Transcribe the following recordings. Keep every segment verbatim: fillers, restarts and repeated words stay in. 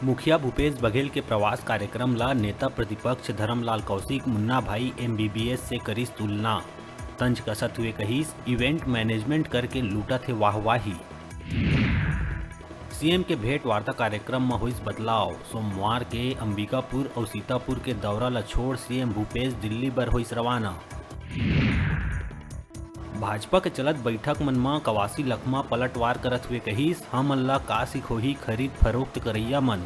मुखिया भूपेश बघेल के प्रवास कार्यक्रम ला नेता प्रतिपक्ष धरमलाल कौशिक मुन्ना भाई एमबीबीएस से करिस तुलना। तंज कसत हुए कहिस, इवेंट मैनेजमेंट करके लूटत हे वाहवाही। सीएम के भेंट वार्ता कार्यक्रम म होइस बदलाव। सोमवार के अंबिकापुर अउ सीतापुर के दौरा ल छोड़ सीएम भूपेश दिल्ली बर होइस रवाना। भाजपा के चलत बैठक मन म कवासी लखमा पलटवार करत हुए कहिस, हमन ला का सिखोही खरीद फरोख्त करइया मन।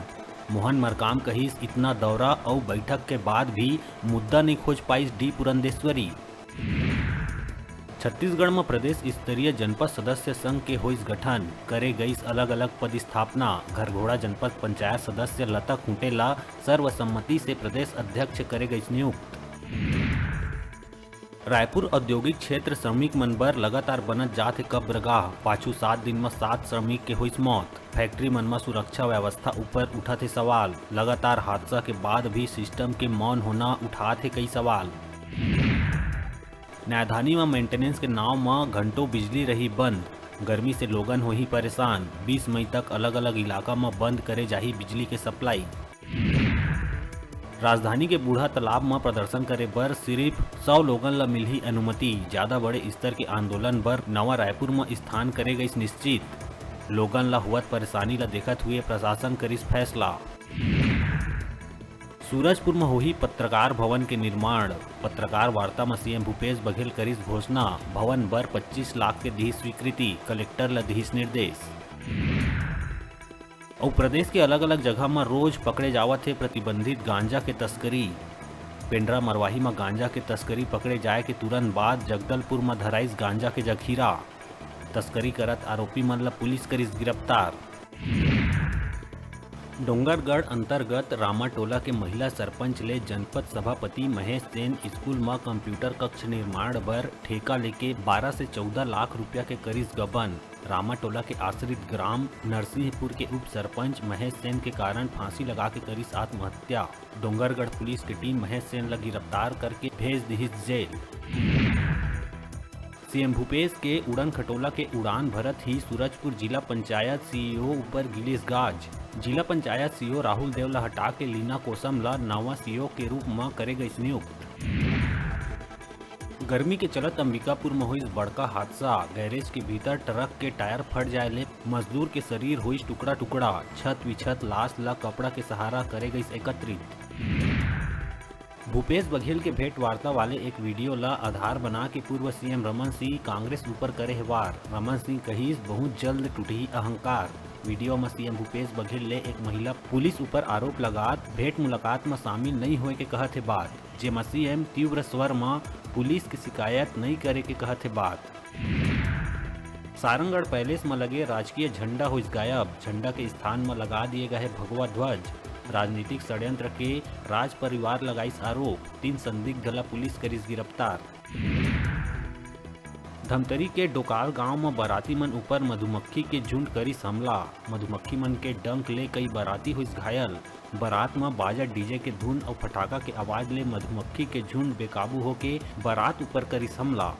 मोहन मरकाम कहिस, इतना दौरा अउ बैठक के बाद भी मुद्दा नइ खोज पाइस डी पुरंदेश्वरी। छत्तीसगढ़ म प्रदेश स्तरीय जनपद सदस्य संघ के होइस गठन, करे गइस अलग-अलग पदस्थापना। घरघोड़ा जनपद पंचायत सदस्य लता खूंटे ला सर्वसम्मति से प्रदेश अध्यक्ष करे गइस नियुक्त। रायपुर औद्योगिक क्षेत्र श्रमिक मन बर लगातार बनत जात हे कब्रगाह। पाछू सात दिन म सात श्रमिक के होइस मौत। फैक्ट्री मन म सुरक्षा व्यवस्था ऊपर उठत हे सवाल। लगातार हादसा के बाद भी सिस्टम के मौन होना उठात हे कई सवाल। न्यायधानी म मेंटेनेंस के नाव म घंटों बिजली रही बंद। गर्मी से लोगन होही परेशान। बीस मई तक अलग-अलग इलाका म बंद करे जाही बिजली के सप्लाई। राजधानी के बूढ़ा तालाब म प्रदर्शन करे बर सिरिफ सौ लोगन ल मिलही अनुमति। जादा बड़े स्तर के आंदोलन बर नवा रायपुर म स्थान करे गइस निश्चित। लोगन ल होवत परेशानी ल देखत हुए प्रशासन करिस फैसला। सूरजपुर म होही पत्रकार भवन के निर्माण। पत्रकार वार्ता म सीएम भूपेश बघेल करिस घोषणा, भवन बर पच्चीस लाख के दिही स्वीकृति, कलेक्टर ल दिहिस निर्देश। अउ प्रदेश के अलग-अलग जगह म रोज पकड़े जावत हे प्रतिबंधित गांजा के तस्करी। पेंड्रा मरवाही म गांजा के तस्करी पकड़े जाए के तुरंत बाद जगदलपुर म धराइस गांजा के जखीरा। तस्करी करत आरोपी मन ल पुलिस करिस गिरफ्तार। डोंगरगढ़ अंतर्गत रामाटोला के महिला सरपंच ले जनपद सभापति महेश सेन स्कूल म कंप्यूटर कक्ष निर्माण बर ठेका लेके बारह से चौदह लाख रुपया के करिस गबन। रामाटोला के आश्रित ग्राम नरसिंहपुर के उप सरपंच महेश सेन के कारण फांसी लगा के करिस आत्महत्या। डोंगरगढ़ पुलिस के टीम महेश सेन ल गिरफ्तार करके भेज दिहिस जेल। सीएम भूपेश के उड़न खटोला के उड़ान भरत ही सूरजपुर जिला पंचायत सीईओ ऊपर गिलिस गाज। जिला पंचायत सीईओ राहुल देव ल हटा के लीना कोसम ल नवा सीईओ के रूप म करे गइस नियुक्त। गर्मी के चलत अंबिकापुर म होइस बड़का हादसा। गैरेज के भीतर ट्रक के टायर फट जाए ले मजदूर के शरीर होइस टुकड़ा-टुकड़ा। छत विछत लाश ल कपड़ा के सहारा करे गइस एकत्रित। भूपेश बघेल के भेंट वार्ता वाले एक वीडियो ल आधार बना के पूर्व सीएम रमन सिंह कांग्रेस ऊपर करे हे वार। रमन सिंह कहिस, बहुत जल्द टूटही अहंकार। वीडियो म सीएम भूपेश बघेल ले एक महिला पुलिस ऊपर आरोप लगात भेंट मुलाकात म शामिल नइ होए के कहत हे बात। जेमा सीएम तीव्र स्वर म पुलिस के शिकायत नइ करे के कहत हे बात। सारंगढ़ पैलेस म लगे राजकीय झंडा होइस गायब। झंडा के स्थान म लगा दिए गए हे भगवा ध्वज। राजनीतिक षड्यंत्र के राज परिवार लगाइस आरोप। तीन संदिग्ध ल पुलिस करिस गिरफ्तार। धमतरी के डोकाल गांव म बाराती मन ऊपर मधुमक्खी के झुंड करिस हमला। मधुमक्खी मन के डंक ले कई बाराती होइस घायल। बारात म बाजत डीजे के धुन अउ फटाका के आवाज ले मधुमक्खी के झुंड बेकाबू होके बारात ऊपर करिस हमला।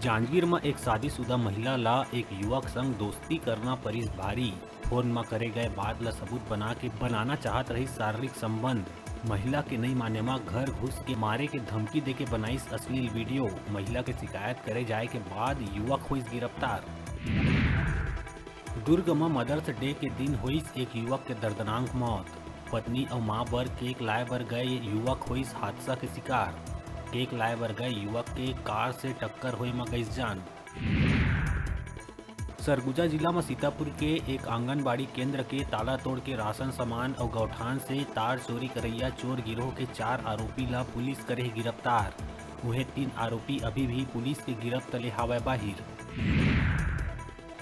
जांजगीर म एक शादीशुदा महिला ला एक युवक संग दोस्ती करना परिस भारी। फोन म करे गए बात ला सबूत बना के बनाना चाहत रहिस शारीरिक संबंध। महिला के नइ माने म घर घुस के मारे के धमकी देके बनाइस अश्लील वीडियो। महिला के शिकायत करे जाए के बाद युवक होइस गिरफ्तार। दुर्ग म मदर्स डे के दिन होइस एक युवक के दर्दनाक मौत। पत्नी अउ मां बर केक लाए बर गए युवक होइस हादसा के शिकार। केक लाए बर गए युवक के कार से टक्कर होए म गइस जान। सरगुजा जिला म सीतापुर के एक आंगनबाड़ी केंद्र के ताला तोड़ के राशन सामान अउ गौठान से तार चोरी करइया चोर गिरोह के चार आरोपी ला पुलिस करे हे गिरफ्तार। उहें, तीन आरोपी अभी भी पुलिस के गिरफ्त तले हावय बाहिर।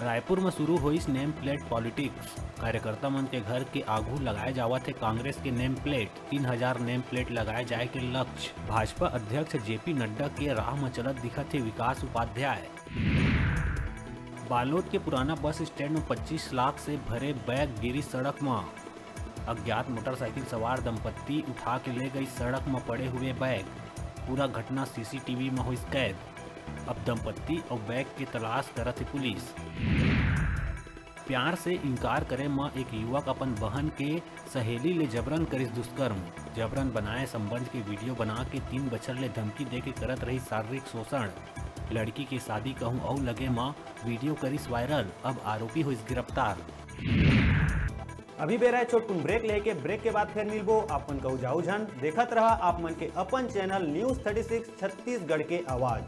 रायपुर म शुरू होइस नेम प्लेट पॉलिटिक्स। कार्यकर्ता मन के घर के आगू लगाए जावत हे कांग्रेस के नेम प्लेट। तीन हजार नेम प्लेट लगाए जाए के लक्ष्य। भाजपा अध्यक्ष जेपी नड्डा के राह म चलत दिखत हे विकास उपाध्याय। बालोद के पुराना बस स्टैंड म पच्चीस लाख से भरे बैग गिरी सड़क म। अज्ञात मोटरसाइकिल सवार दंपत्ति उठा के ले गई सड़क म पड़े हुए बैग। पूरा घटना सीसीटीवी म होइस कैद। अब दंपत्ति अउ बैग के तलाश करत हे पुलिस। प्यार से इनकार करे म एक युवक अपन बहन के सहेली ले जबरन करिस दुष्कर्म। जबरन बनाए संबंध के वीडियो बना के तीन बछर ले धमकी दे के करत रहिस शारीरिक शोषण। लड़की के शादी कहूं अउ लगे म वीडियो करिस वायरल। अब आरोपी होइस गिरफ्तार। अभी बेरा हे छोटकुन ब्रेक लेके, ब्रेक के बाद फेर मिलबो। आप मन कहू जाऊ झन, देखत रहा आप मन के अपन channel news thirty six Chhattisgarh के आवाज।